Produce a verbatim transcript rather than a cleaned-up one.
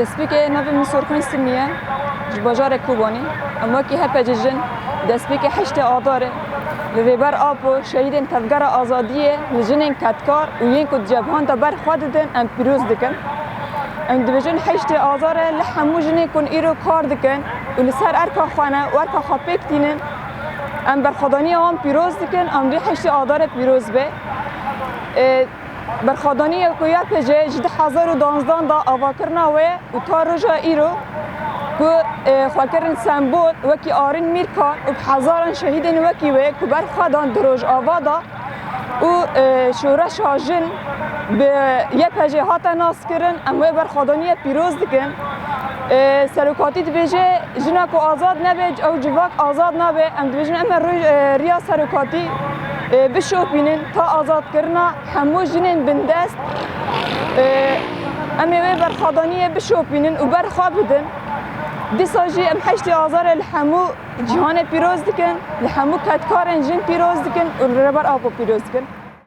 Destpêkê navê min Sorxan Simî ye, ji bajarê Kobanî. Em wekî H P C jin destpêkê heştê Adarê li Rêber Apo, şehîdên Tevgera Azadiyê, li jinên kedkar û yên ku di cebhan de ber xwe didin, em pîroz dikin. Em dibêjin heştê Adarê li hemû jinên ku îro kar dikin û li ser erka xwe ne û erka xwe pêk tînin, em berxwedaniya wan pîroz dikin, em dê heştê Adarê pîroz be. Ê, Berxwedaniya ku Y P C ji du hezar û duwazdeh de avakirina wê û ta roja îro ku, e, xwe kirin sembol wekî Arîn Mîrkan û bi hezaran şehîdên wekî wê ku ber xwe dan di Rojava de û, e, şoreşa jin bi Y P C hate naskirin, em wê berxwedaniye pîroz dikin. E, serokatî dibêje, jina ku azad nebe, ew civak azad nabe. Em dibêjin, em ê rû-, e, riya serokatî, e, bişopînin ta azadkirina hemû jinên bindest. E, em ê wê berxwedaniyê bişopînin û ber xwe bidin. Dîsa jî em heştê Azarê li hemû cîhanê pîroz dikin, li hemû kedkarên jin pîroz dikin û li Rêber Apo pîroz dikin.